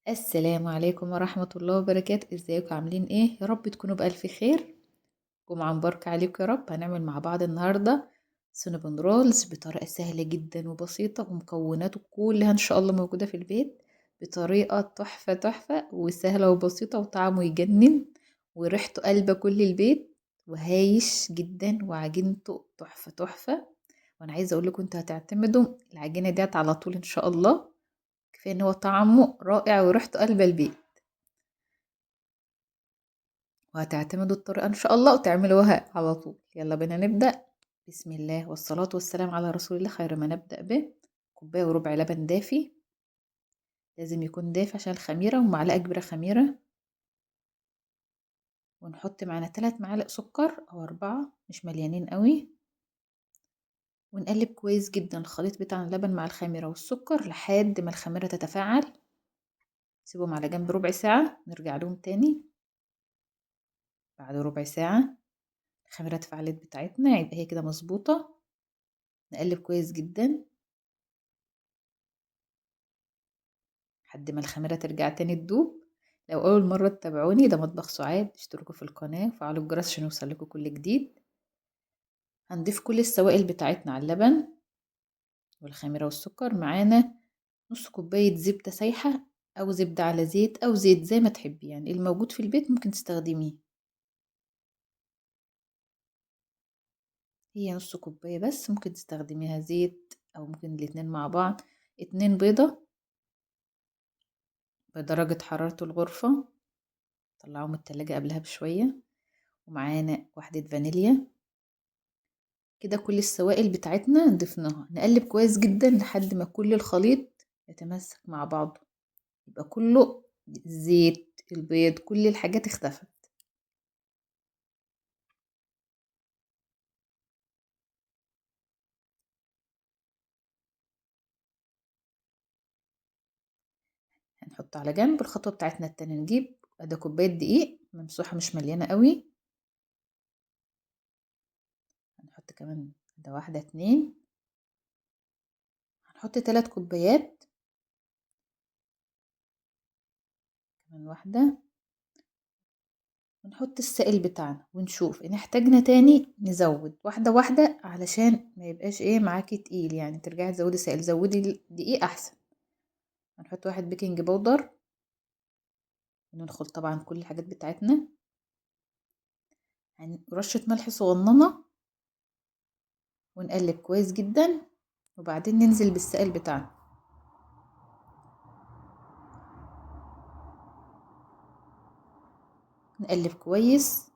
السلام عليكم ورحمة الله وبركاته. ازيكم عاملين ايه؟ يا رب تكونوا بألف خير. جمعة مباركة عليكم يا رب. هنعمل مع بعض النهاردة سينابون rolls بطريقة سهلة جدا وبسيطة، ومكوناته كلها ان شاء الله موجودة في البيت، بطريقة تحفة تحفة وسهلة وبسيطة، وطعمه يجنن وريحته قلبة كل البيت، وهايش جدا، وعجينته تحفة تحفة. وانا عايزة اقول لكم انتوا هتعتمدوا العجينة ديت على طول ان شاء الله، كفاية ان هو طعمه رائع وريحته قلب البيت، وهتعتمدوا الطريقة ان شاء الله وتعملوها على طول. يلا بينا نبدأ. بسم الله والصلاة والسلام على رسول الله. خير ما نبدأ به كوباية وربع لبن دافي، لازم يكون دافي عشان الخميرة، ومعلقة كبيرة خميرة، ونحط معانا 3 معالق سكر او 4 مش مليانين قوي، ونقلب كويس جدا الخليط بتاع اللبن مع الخميرة والسكر لحد ما الخميرة تتفاعل. سيبهم على جنب ربع ساعة، نرجع لهم تاني بعد ربع ساعة. الخميرة اتفاعلت بتاعتنا، يبقى هي كده مظبوطة. نقلب كويس جدا لحد ما الخميرة ترجع تاني تدوب. لو أول مرة تتابعوني، ده مطبخ سعاد، اشتركوا في القناة وفعلوا الجرس عشان يوصلكوا كل جديد. هنضيف كل السوائل بتاعتنا على اللبن والخميرة والسكر. معانا نص كوباية زبدة سايحة أو زبدة على زيت أو زيت زي ما تحبي، يعني الموجود في البيت ممكن تستخدميه. هي نص كوباية بس، ممكن تستخدميها زيت أو ممكن الاتنين مع بعض. 2 بيضة بدرجة حرارة الغرفة، طلعوهم من التلاجة قبلها بشوية، ومعانا 1 فانيليا. كده كل السوائل بتاعتنا ضفناها. نقلب كويس جدا لحد ما كل الخليط يتماسك مع بعضه، يبقى كله الزيت البيض كل الحاجات اختفت. هنحطه على جنب. الخطوة بتاعتنا التانية، نجيب ادي كوباية دقيق ممسوحة مش مليانة قوي، هنحط كمان ده 1 2، هنحط 3 كوبايات كمان 1، ونحط السائل بتاعنا ونشوف ان احتاجنا تاني نزود واحدة واحدة علشان ما يبقاش معاكي تقيل، يعني ترجعي تزودي سائل، زودي الدقيق احسن. هنحط 1 baking powder، وندخل طبعا كل الحاجات بتاعتنا. رشة ملح صغننة، ونقلب كويس جدا، وبعدين ننزل بالسائل بتاعنا. نقلب كويس،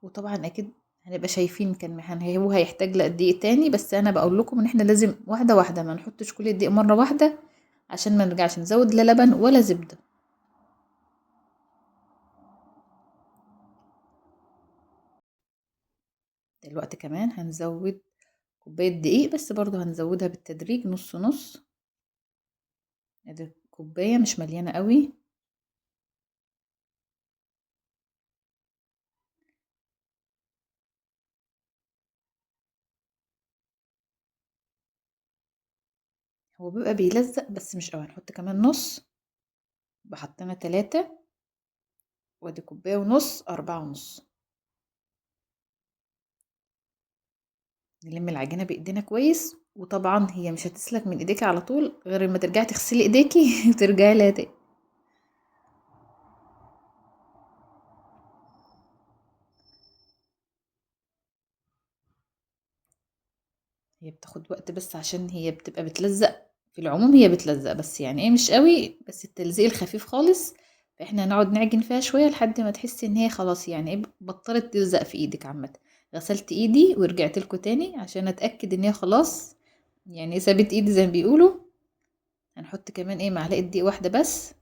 وطبعا اكيد هنبقى شايفين كان هو هيحتاج لقد ايه تاني، بس انا بقول لكم ان احنا لازم واحده واحده، ما نحطش كل الدقيق مره واحده عشان ما نرجعش نزود لا لبن ولا زبده. دلوقتي كمان هنزود كوبايه دقيق، بس برضو هنزودها بالتدريج نص نص. ادي كوبايه مش مليانه قوي. هو بيبقى بيلزق بس مش قوي. هنحط كمان نص، يبقى حطينا 3، وادي كوبايه ونص، 4 ونص. نلم العجينه بايدينا كويس، وطبعا هي مش هتسلك من ايديكي على طول غير لما ترجعي تغسلي ايديكي وترجعي لها تاني. هي بتاخد وقت بس عشان هي بتبقى بتلزق، في العموم هي بتلزق بس يعني مش قوي، بس التلزيق الخفيف خالص. فاحنا هنقعد نعجن فيها شويه لحد ما تحسي ان هي خلاص بطلت تلزق في ايدك. عامه غسلت ايدي ورجعت لكم تاني عشان اتاكد ان هي خلاص سابت ايدي زي ما بيقولوا. هنحط كمان معلقه دقيق واحده بس.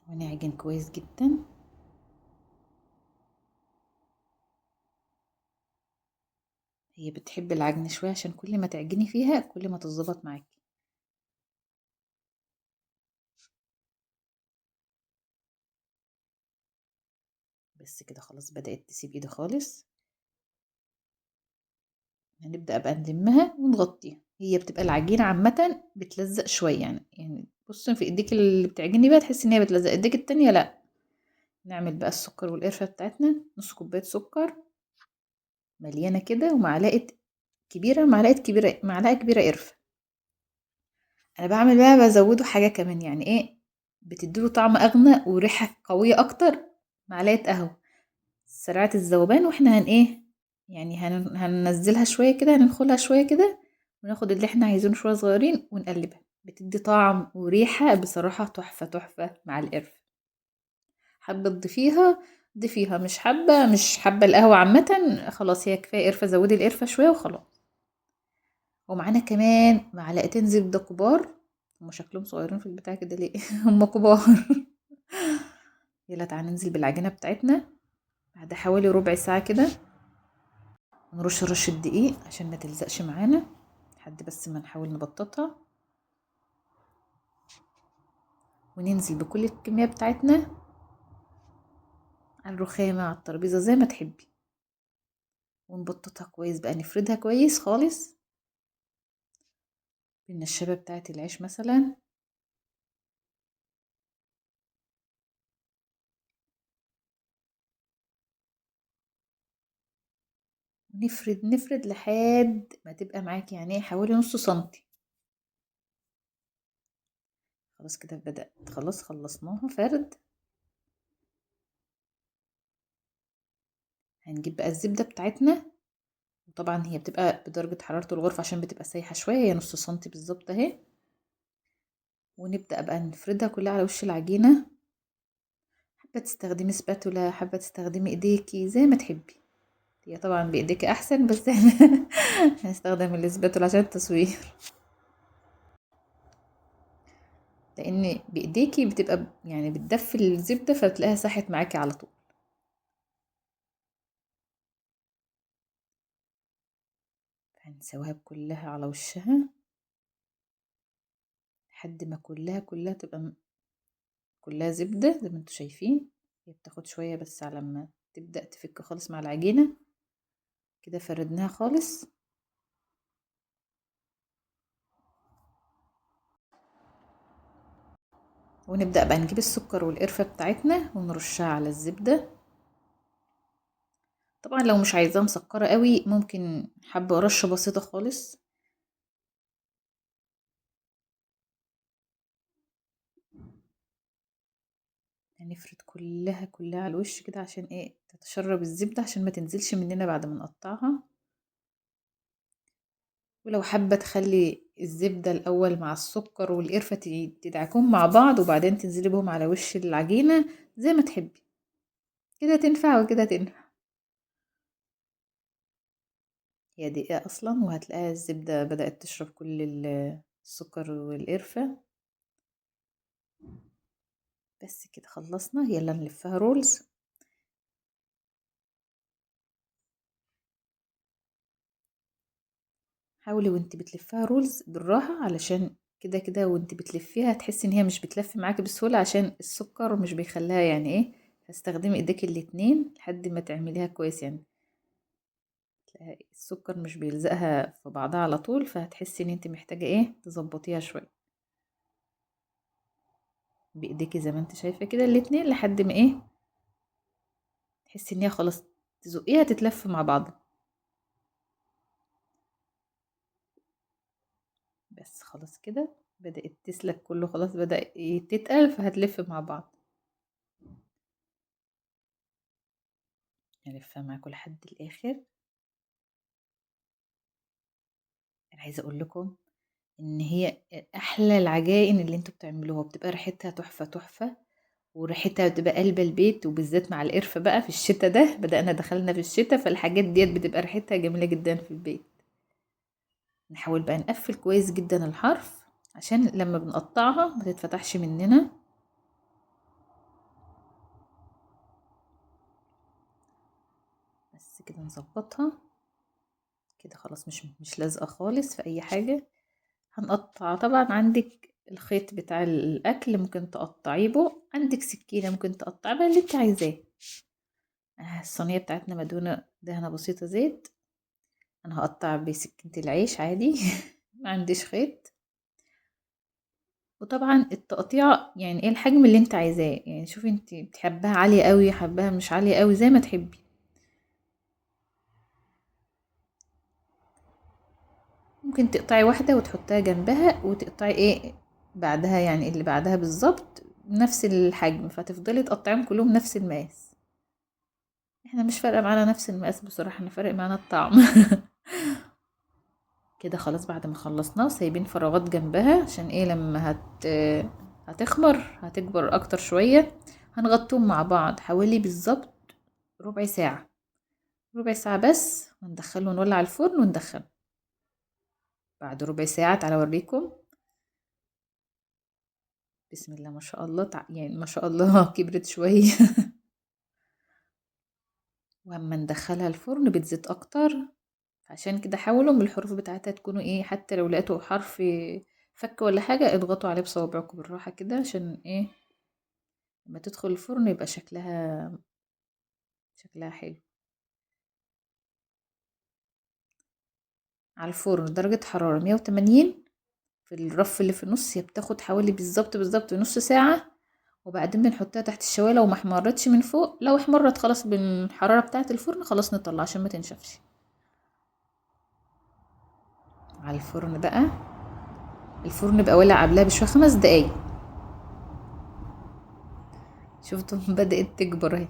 ونعجن كويس جدا. هي بتحب العجن شويه عشان كل ما تعجني فيها كل ما تتظبط معاكي. بس كده خلاص بدأت تسيب ايدي خالص. هنبدأ بقى نلمها ونغطيها. هي بتبقى العجينة عامة بتلزق شوية، يعني بصوا في ايديك اللي بتعجني بقى تحسي ان هي بتلزق، ايديك التانية لا. نعمل بقى السكر والقرفة بتاعتنا، نص كوباية سكر مليانة كده، ومعلقة كبيرة، معلقة كبيرة، معلقة كبيرة قرفة. انا بعمل بقى بزوده حاجة كمان، يعني ايه، بتديله طعم اغنى وريحة قوية اكتر، معلقة قهوة سريعة الذوبان. واحنا هن ايه يعني هننزلها شوية كده، هننخلها شوية كده، وناخد اللي احنا عايزينه شوية صغيرين ونقلبها، بتدي طعم وريحة بصراحة تحفة تحفة مع القرفة. حابة تضيفيها ضيفيها، مش حابة القهوة عامة خلاص، هي كفاية قرفة، زودي القرفة شوية وخلاص. ومعانا كمان معلقتين زبدة كبار، هما شكلهم صغيرين في البتاع كده ليه؟ هما كبار. يلا تعالى ننزل بالعجينة بتاعتنا بعد حوالي ربع ساعة كده. نرش رشة دقيق عشان ما تلزقش معانا، لحد بس ما نحاول نبططها، وننزل بكل الكمية بتاعتنا على الرخامة على الترابيزة زي ما تحبي، ونبططها كويس بقى، نفردها كويس خالص بالنشابة بتاعت العيش مثلا. نفرد لحد ما تبقى معاكي حوالي نص سنتي. خلاص كده بدأت، خلاص خلصناها فرد. هنجيب بقى الزبدة بتاعتنا، وطبعا هي بتبقى بدرجة حرارة الغرفة عشان بتبقى سايحة شوية، هي نص سنتي بالظبط اهي. ونبدأ بقى نفردها كلها على وش العجينة. حابة تستخدمي سباتولا، حابة تستخدمي ايديكي، زي ما تحبي. هي طبعا بايديكي احسن، بس احنا هنستخدم السباتولا عشان التصوير، لان بايديكي بتبقى بتدفي الزبدة فبتلاقيها ساحت معاكي على طول. هنسويها كلها على وشها لحد ما كلها تبقى كلها زبدة زي ما انتوا شايفين. هي بتاخد شوية بس على ما تبدأ تفك خالص مع العجينة كده. فردناها خالص. ونبدأ بقى نجيب السكر والقرفة بتاعتنا ونرشها على الزبدة. طبعا لو مش عايزاها مسكرة قوي ممكن حبة رشة بسيطة خالص. هنفرد كلها على الوش كده عشان تتشرب الزبدة، عشان ما تنزلش مننا بعد ما نقطعها. ولو حابة تخلي الزبدة الأول مع السكر والقرفة تدعكهم مع بعض وبعدين تنزلي بهم على وش العجينة زي ما تحبي، كده تنفع وكده تنفع. هي دقيقة أصلا وهتلاقيها الزبدة بدأت تشرب كل السكر والقرفة. بس كده خلصنا، يلا نلفها rolls. حاولي وانت بتلفها rolls بالراحة، علشان كده كده وانت بتلفيها هتحسي ان هي مش بتلف معاكي بسهولة، عشان السكر مش بيخليها فاستخدمي ايديك الاتنين لحد ما تعمليها كويس، السكر مش بيلزقها في بعضها على طول، فهتحسي ان انت محتاجة تظبطيها شوية بايديكي زي ما انت شايفة كده الاتنين، لحد ما تحسي ان هي خلاص تزقيها تتلف مع بعض. بس خلاص كده بدأت تسلك كله، خلاص بدأ تتقل، فهتلف مع بعض. هلفها معاكم لحد الآخر. أنا عايزة أقول لكم إن هي أحلى العجائن اللي انتوا بتعملوها، بتبقى ريحتها تحفة تحفة، وريحتها بتبقى قلب البيت، وبالذات مع القرفة بقى في الشتا ده، بدأنا دخلنا في الشتا، فالحاجات ديت بتبقى ريحتها جميلة جدا في البيت. نحاول بقى نقفل كويس جدا الحرف عشان لما بنقطعها ما تتفتحش مننا. بس كده نظبطها كده خلاص، مش لازقة خالص في أي حاجة. هنقطع طبعا، عندك الخيط بتاع الأكل ممكن تقطعيه بو، عندك سكينة ممكن تقطعي بها، اللي انت عايزاه. الصينية بتاعتنا مدهونة دهنة بسيطة زيت. انا هقطع بسكينة العيش عادي ما عنديش خيط. وطبعا التقطيع يعني ايه الحجم اللي انت عايزاه، يعني شوفي انت بتحبها عالية قوي حباها مش عالية قوي، زي ما تحبي. ممكن تقطعي واحدة وتحطيها جنبها وتقطعي ايه بعدها، يعني اللي بعدها بالظبط نفس الحجم، فتفضلي تقطعيهم كلهم نفس المقاس. احنا مش فارقة معانا نفس المقاس بصراحة، احنا فارق معانا الطعم. كده خلاص بعد ما خلصناه سايبين فراغات جنبها عشان ايه لما هتخمر هتكبر اكتر شوية. هنغطيهم مع بعض حوالي بالظبط ربع ساعة، ربع ساعة بس، وندخله ونولع الفرن وندخله. بعد ربع ساعة تعالوا اوريكم. بسم الله ما شاء الله، يعني ما شاء الله كبرت شوية. واما ندخلها الفرن بتزيد اكتر، عشان كده حاولوا من الحروف بتاعتها تكونوا ايه، حتى لو لقيتوا حرف فك ولا حاجة اضغطوا عليه بصوابعكم بالراحة كده، عشان ايه لما تدخل الفرن يبقى شكلها حلو. على الفرن درجة حرارة 180 في الرف اللي في النص، هي بتاخد حوالي بالظبط نص ساعة، وبعدين بنحطها تحت الشواية. لو ما احمرتش من فوق، لو احمرت خلاص بالحرارة بتاعة الفرن خلاص نطلع عشان ما تنشفش. على الفرن بقى، الفرن بقى ولع قبلها بشوية 5 دقايق. شفتوا بدأت تكبر اهي،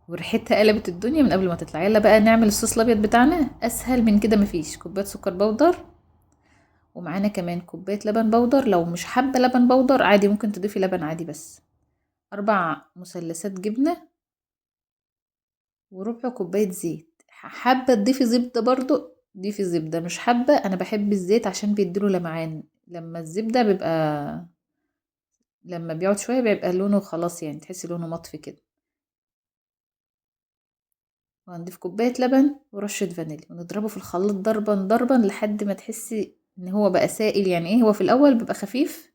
وريحتها قلبت الدنيا من قبل ما تطلع. يلا بقى نعمل الصوص الابيض بتاعنا، اسهل من كده مفيش. كوبايه سكر بودر، ومعانا كمان كوبايه لبن بودر، لو مش حابه لبن بودر عادي ممكن تضيفي لبن عادي بس. 4 مثلثات جبنه، وربع كوبايه زيت. حابه تضيفي زبده برضو ضيفي زبده، مش حابه انا بحب الزيت عشان بيديله لمعان، لما الزبده بيبقى لما بيقعد شويه بيبقى لونه خلاص، يعني تحسي لونه مطفي كده. وهنضيف كوبايه لبن ورشه فانيليا، ونضربه في الخلاط ضربا ضربا لحد ما تحسي ان هو بقى سائل. يعني ايه، هو في الاول بيبقى خفيف،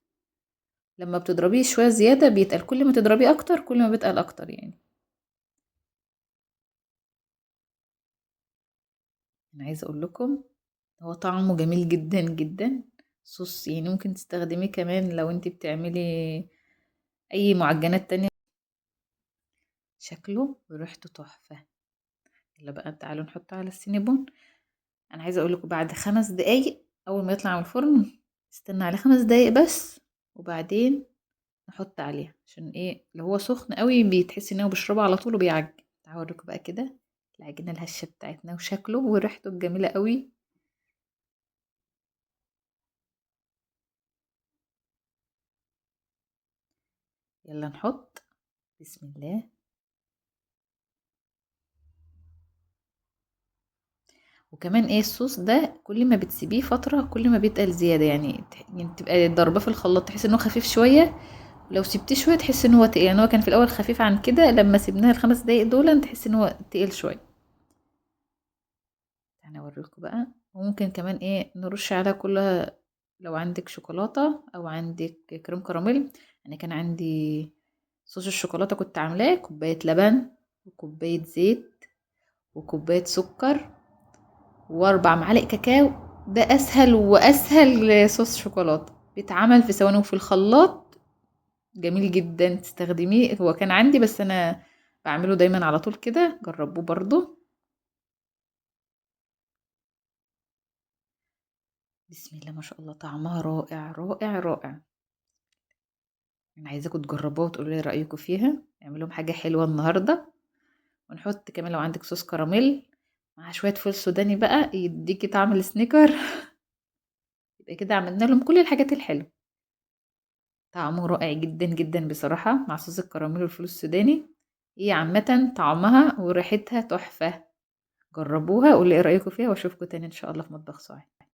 لما بتضربيه شويه زياده بيتقل، كل ما تضربيه اكتر كل ما بيتقل اكتر. يعني انا عايزه اقول لكم هو طعمه جميل جدا جدا. صوص يعني ممكن تستخدميه كمان لو انتي بتعملي اي معجنات تانية. شكله وريحته تحفه. يلا بقى تعالوا نحطه على السينابون. انا عايزه اقول لكم بعد 5 دقايق اول ما يطلع من الفرن، استنى عليه 5 دقايق بس وبعدين نحط عليه، عشان ايه لو هو سخن قوي بيتحس ان هو بيشربه على طول وبيعجن. تعالوا اوريكم بقى كده العجينه الهشه بتاعتنا وشكله وريحته الجميله قوي. يلا نحط، بسم الله. وكمان ايه الصوص ده كل ما بتسيبيه فتره كل ما بيتقل زياده، يعني تبقى ضربه في الخلاط تحس ان هو خفيف شويه، ولو سبتيه شويه تحس ان هو تقيل. يعني هو كان في الاول خفيف عن كده، لما سيبناه ال5 دقايق دول تحس ان هو تقيل شويه. انا اوريكم بقى. وممكن كمان ايه نرش على كلها، لو عندك شوكولاته او عندك كريم كراميل. انا كان عندي صوص الشوكولاته كنت عاملاه كوبايه لبن وكوبايه زيت وكوبايه سكر و4 معالق كاكاو. ده اسهل واسهل صوص شوكولاته، بيتعمل في ثواني وفي الخلاط، جميل جدا تستخدميه. هو كان عندي بس انا بعمله دايما على طول كده، جربوه برضو. بسم الله ما شاء الله، طعمها رائع رائع رائع. انا عايزاكم تجربوها وتقولوا لي رايكم فيها. اعملوا لهم حاجه حلوه النهارده. ونحط كمان لو عندك صوص كراميل مع شويه فول سوداني بقى يديكي طعم السنيكر. يبقى كده عملنا لهم كل الحاجات الحلوه. طعمه رائع جدا جدا بصراحه مع صوص الكراميل والفول السوداني. هي عامه طعمها وريحتها تحفه. جربوها وقولوا لي ايه رايكم فيها، واشوفكم تاني ان شاء الله في مطبخ سعاد.